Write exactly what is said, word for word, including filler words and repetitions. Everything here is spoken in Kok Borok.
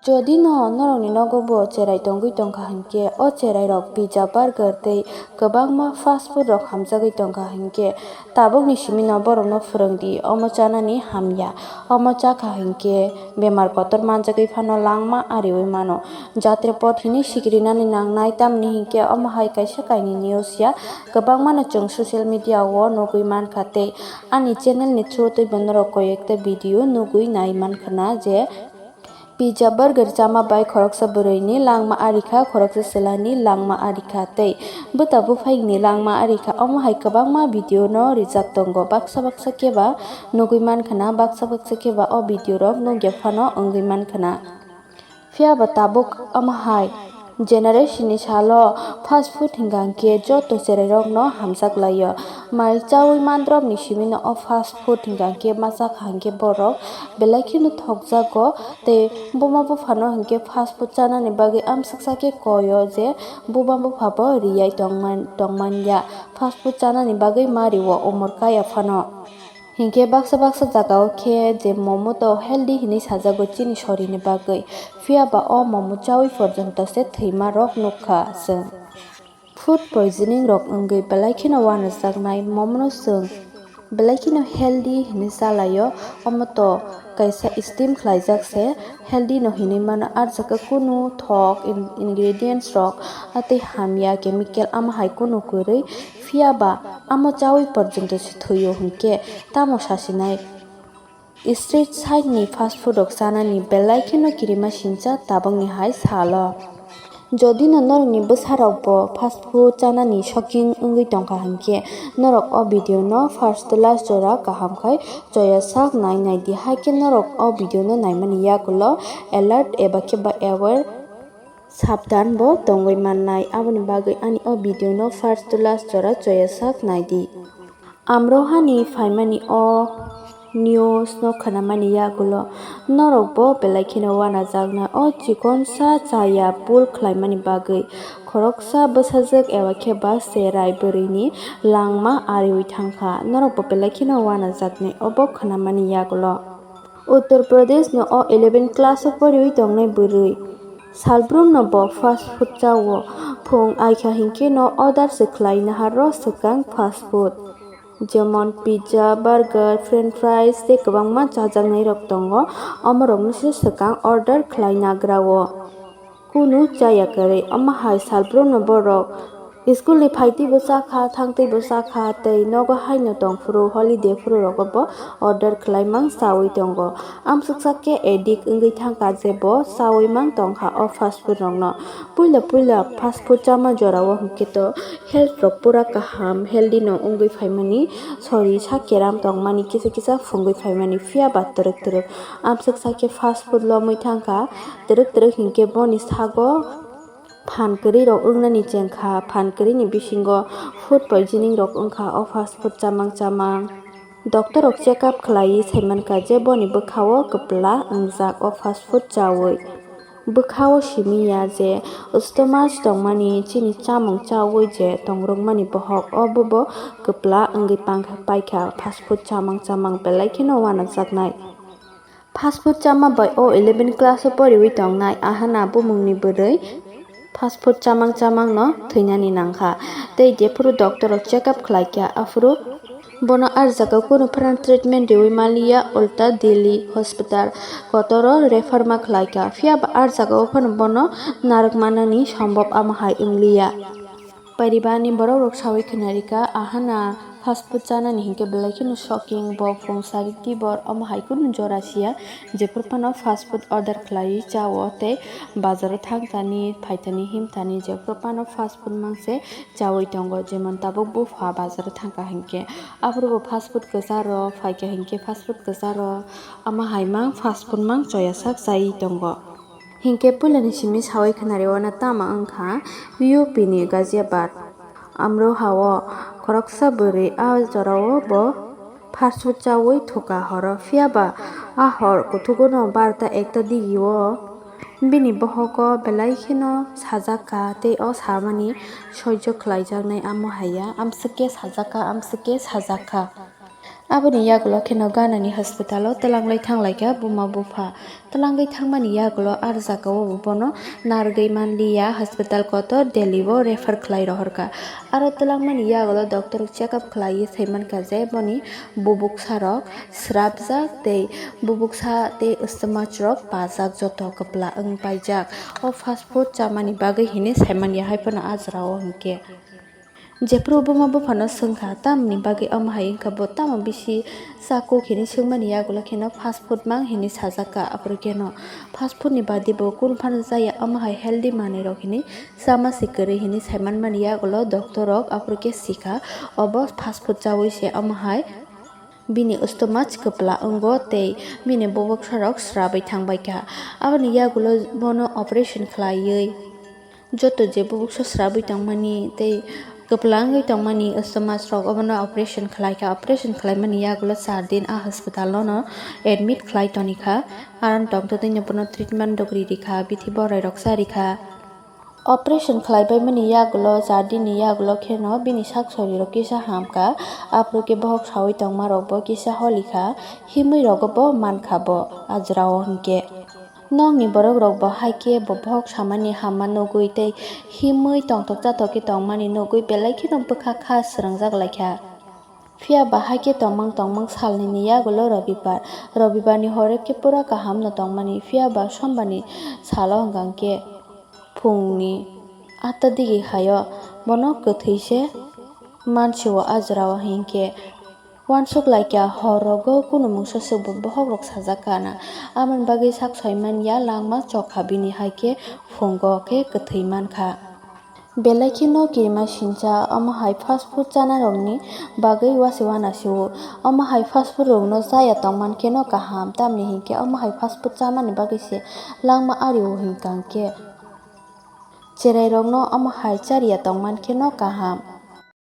Jodi no norokni nogo bo cherai tongwi tongkha hinkhe, o cherairok pizza, burger tei kwbangma fast food rok hamjagwi tongkha hinkhe, tabukni simino borokno phwrwng di, omo chanani hamya. Omo chakha hinkhe bemar kotor manjagwi phano langma ariwi mano. Jatre pot hinwi sikrinani nangnai, tamni hinkhe omo hai kaisa kainwi news ya, kwbangmano chwng social media o nugwi mankha tei ani channel ni through twibo norok koi ekta video nugwi nai mankha na je pizza, burger chama bai khoroksa bwrwini langma arikha, khoroksa chwlani langma arikha tei bwta buphaini langma arikha. Omo hai kwbangma video no rijak tongo, baksa baksa khe ba nugwi mankha na, baksa baksa khe ba o video rok nukya phano wngwi mankha na. Phiya ba tabuk omo hai generation ni salo fast food hinkha hinkhe joto cherai rokno hamjak laio. Mai chaui mandrop ni simi no o fast food hinkha hinkhe ma chakha hinkhe borok belai kheno thokjago tei buma buphano hinkhe fast food chanani bagwi amsuksa khe koio je buma bupha bo riyai tongman, tongmanya. Fast food chanani bagwi ma rio umor kaya phano. Hinkhe baksa baksa jagao khe je momo to healthy hinwi sajago chini sorini bagwi, phiya ba o momo chaui porjonto se thwima rok nukha chwng. Food poisoning rok wngwi belai kheno uanajaknai momo no chwng belai kheno healthy hinwi chalaio, omo to kaisa steam khlaijak se. Healthy no hinwi mano, ah jaga kunu thok in-, ingredients rok tei hamya chemical ama hai kunu kwrwi, phiya ba amo chaui porjonto se thwio hinkhe tamo sasinai? Street side ni fast food rok chanani belai kheno kirima sincha tabangni hai salo. Jodi no norokni bwsarokbo fast food chanani soking wngwi tongkha hinkhe, norok o video no first to last jora kaham khai choya sak nai nai di. Haikhe norok o video no naimani yagulo alert eba khe ba aware, sabdan bo tongwi mannai. Aboni bagwi ani o video no first to last jora choya sak nai di. Amrohani phaimani o news no khnamani yagulo norok bo belai kheno uanajaknai. O chikonsa chaya bul khlaimani bagwi khoroksa bwsajwk eba khe ba cherai bwrwini langma ariwi thangkha. Norok bo belai kheno uanajaknai obo khnamani yagulo. Uttar Pradesh ni o eleven class o poriwi tongnai bwrwi salbrum no bo fast food chao. Phung aikha hinkhe no order se khlai nahar ro swkang fast food. Jemon pizza, burger, french fries tei kwbangma chajaknai rok tongo, omorokno se swkang order khlai nagra o. Kunu chaya kwrwi, omo hai salbrum no borok school ni phaitwi bo chakha, thangtwi bo chakha tei nogo haino tongphuru holiday phuru rogo bo order khlai mang chaui tongo. Amsuksa khe addict wngwi thangkha je bo chaui mang tongkha o fast food rokno. Puila puila fast food chama jorao hinkhe to health rok pura kaham, healthy no wngwi phaimani, sori sa keram tongmani, kisa kisa phungwi phaimani, phiya ba twrwk twrwk amsuksa khe fast food lomwi thangkha, twrwk twrwk hinkhe boni sago phan kwrwi rok wngnani chengkha. Phan kwrwi ni bisingo food poisoning rok wngkha o fast food chamang chamang. Doctor rok check up khlaiwi saimankha je boni bwkhao kwpla wngjak o fast food chaui. Bwkhao simi ya je stomach tongmani chini chamung chaui je tongrwkmani bohok o bobo kwpla wngwi pankha, paikha fast food chamang chamang belai kheno uanajaknai. Fast food chama bai o eleven class o poriwi tongnai Ahana bumungni bwrwi fast food chamang chamang no thwinani nangkha. Tei jephuru doctor rok check up khlaikha, aphuru bono ah jaga kunu phano treatment riwi maliya, ulta Delhi hospital kotoro refer ma khlaikha. Phiya ba ah jaga o phano bono narwk manani sombop ama hai wngliya. Paribarni borok rok sawi khwnarikha, Ahana fast food chanani hinkhe belai kheno shocking, bo phung sari tibor omo hai kunu jora siya, jephuru phano fast food order khlaiwi chao tei bazaro thangthani, phaithani, himthani jephuru phano fast food mangse chaui tongo, jemon tabuk bupha bazaro thangkha hinkhe aphuru bo fast food kwcharo phaikha hinkhe fast food kwcharo ama hai mang fast food mang choya sak chai tongo. Hinkhe puilani simi sawi khwnari uanw tama wngkha U P ni Ghaziabad Amroha o khoroksa bwrwi a jorao bo fast food chaui thuka horo, phiya ba a hor kuthugo no barota ekta digi o bini bohogo belai kheno sajak kha tei o samani soijo khlaijaknai amo haiya amswk khe sajak kha, amswk khe sajak kha. Aboni yagulo kheno Ganani hospital o twlanglai thanglaikha buma bupha. Twlangwi thangmani yagulo ar jagao bo bono narwgwi manliya, hospital kotor Delhi o refer khlai rohorkha. Aro twlangmani yagulo doctor check up khlaiwi saimankha je boni bubuksarok srapjak tei bubuksa tei stomach rok pajak joto kwpla wng paijak. O fast food chamani bagwi hinwi saimanya haiphano a jorao hinkhe. Jephru buma buphano swngkha, tamni bagwi omo hai wngkha, bo tamo bisi chakuk hinwi swngmani yagulo kheno fast food mang hinwi sajakha, aphuru kheno fast food ni badi bo kunu phano chaya, omo hai healthy manwi rok hinwi chama se kwrwi hinwi saimanmani yagulo doctor rok aphuru khe sikha, obo fast food chawi se omo hai bini stomach kwpla wngo tei bini bubuksarok srabwi thangbaikha. Aboni yagulo bono operation khlaiwi joto je bubuksa srabwi tongmani tei kwpla wngwi tongmani stomach rok obono operation khlaikha. Operation khlaimani yagulo char din a hospital o no admit khlai tonikha. Aro tongtwtwino bono treatment rok ri rikha, bithi borai rok cha rikha. Operation khlaibaimani yagulo char dinni yagulo kheno bini sak sorirok kisa hamkha, aphuru khe bohok sawi tongmarokbo kisa holikha, himwi rogobo mankha bo a jorao hinkhe. Nokni borokrokbo hai khe bo bohok samani hamma nugwi tei himwi tongthok chathok khe tongmani nugwi belai kheno bwkha kha swrwngjak laikha. Phiya ba hai khe tongmang tongmang salnini yagulo Robibar. Robibarni horo khe pura kahamno tongmani, phiya ba Sombarni salo hwnkha khe phungni atta digi haio bono kwthwi se mansio a jorao hinkhe. Uansuk laikha hor rogo kunu mungsa swkbo bohok rok sajak kana, aboni bagwi sak soimanya langma chokha bini hai khe phungo khe kwthwi mankha. Belai kheno kirima sincha, omo hai fast food chanarokni bagwi uase uanasio. Omo hai fast food rokno chaya tongman kheno kaham, tamni hinkhe omo hai fast food chamani bagwi se langma ario hinkha hinkhe. Cherairokno omo hai chariya tongman kheno kaham.